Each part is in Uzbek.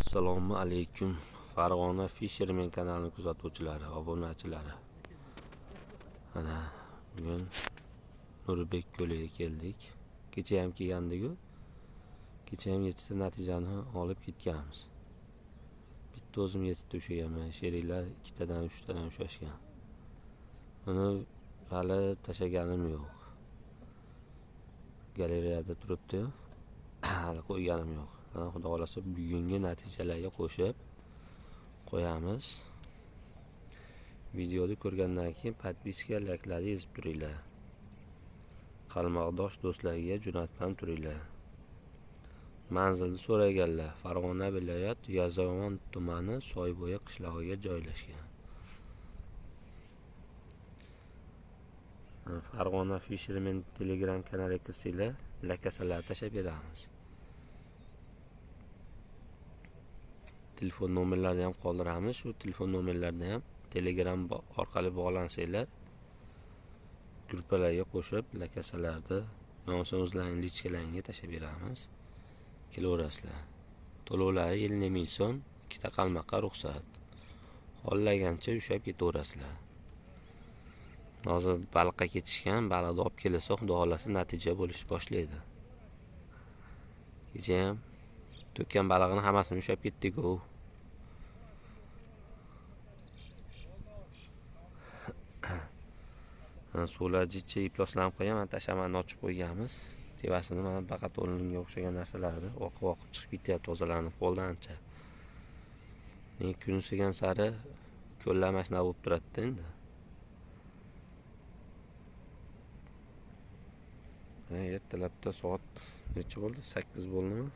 Assalomu alaykum Farg'ona Fisherman kanalini kuzatuvchilari, obunachilari. Mana bugun Nurbek ko'liga keldik. Kecha ham kelgandik-ku. Kecha ham 7 ta natijani olib ketganmiz. Bitta o'zim 7 ta ushlaganman, sheriklar 2 tadan 3 tadan ushlashgan. Uni hali tashlaganim yo'q. Galereyada turibdi. Hali qo'yganim yo'q. Mana Xudo xolasa bugungi natijalarga qo'shib qo'yamiz. Videoni ko'rgandan keyin podpiska, layklarni yozib turinglar. Qalmoqdosh do'stlarga jo'natib ham turinglar. Manzilni so'raganlar Farg'ona viloyat Yozyovon tumani Soybo'yi qishlog'iga joylashgan. Farg'ona Fisherman Telegram kanaliga kirsanglar, lakasalarni tashlab beramiz. Telefon nomerlarini ham qoldiramiz. Shu telefon nomerlarini ham Telegram orqali bog'lansanglar, gruppalarga qo'shib, lakasalarni yo'lsa o'zlaring lichkalaringga tashlab beramiz. Kelaverasizlar. To'lovlari yilina 1000 so'm, ikkita qalmoqqa ruxsat. Xohlagancha ushlab ketaverasizlar. Hozir baliqqa ketishgan, baliqni olib kelsa, Xudo xolasa natija bo'lish boshlaydi. Kecha ham to'kkan balig'ini hammasini ushlab ketdik-ku. Suvlar jicha ifloslanib qo'ygan, mana tashamani ochib qo'yganmiz. Tevasini mana baqa to'linga o'xshagan narsalarni oqib-oqib chiqib ketyapti, tozalanib qoldi ancha. Kun usigan sari ko'llar mana shunaqa bo'lib turadi endi. Ertalabda soat necha bo'ldi? 8 bo'ldimi?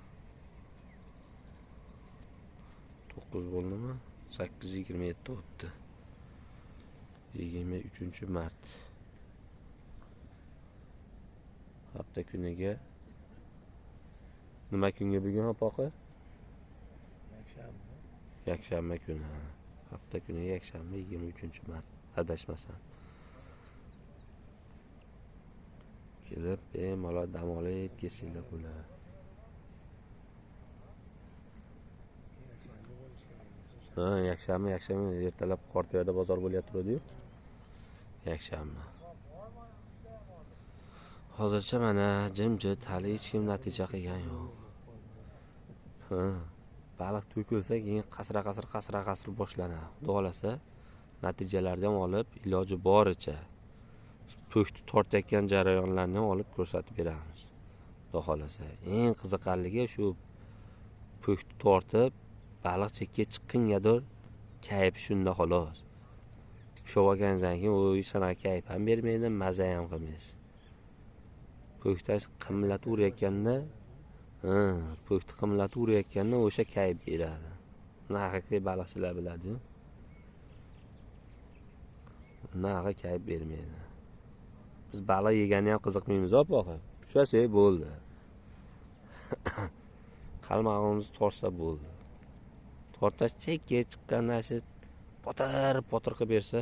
9 bo'ldimi? 8:27 o'tdi. 23-mart. Hafta kuniga nima kunga bugun opoqi? Yakshanba. Yakshanba kuni. Hafta kuniga yakshanba 23-mart adashmasam. Kelib bemalol dam olib kelsanglar bo'ladi. Ha, yakshanba ertalab Qortoyada bozor bo'layotgandi-yu. Yakshanba. Hozircha mana jimjit, hali hech kim natija qilgan yo'q. Ha, baliq to'kilsa keyin qasra-qasr boshlanadi. Xudo xolasa natijalarni ham olib, iloji boricha po'kni tortayotgan jarayonlarni ham olib ko'rsatib beramiz. Xudo xolasa. Eng qiziqarligi shu po'kni tortib baliq chekka chiqqangadir kayf shunda xolos. Ushlab olgandan keyin u hech qanaqa kayf ham bermaydi, maza ham qilmaysiz. Po'kni qimlatib urayotganda, po'kni qimlatib urayotganda o'sha kayf beradi. Buni haqiqiy baliqchilar biladi-yu. Unaqa kayf bermaydi. Biz baliq yeganni ham qiziqmaymiz, opoqi. Ushlasak bo'ldi. Qalmog'imiz tortsa bo'ldi. Tortash chekka chiqqanda shu potir-potir qilib bersa,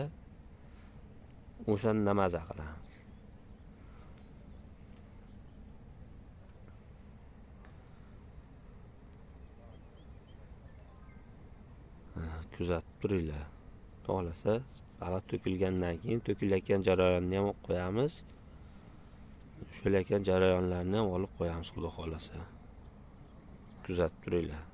o'shanda maza qilamiz. Kuzatib turinglar. Xohlasa baliq to'kilgandan keyin to'kilayotgan jarayonni ham qo'yamiz. Ushalayotgan jarayonlarni ham olib qo'yamiz, Xudo xolasa. Kuzatib turinglar.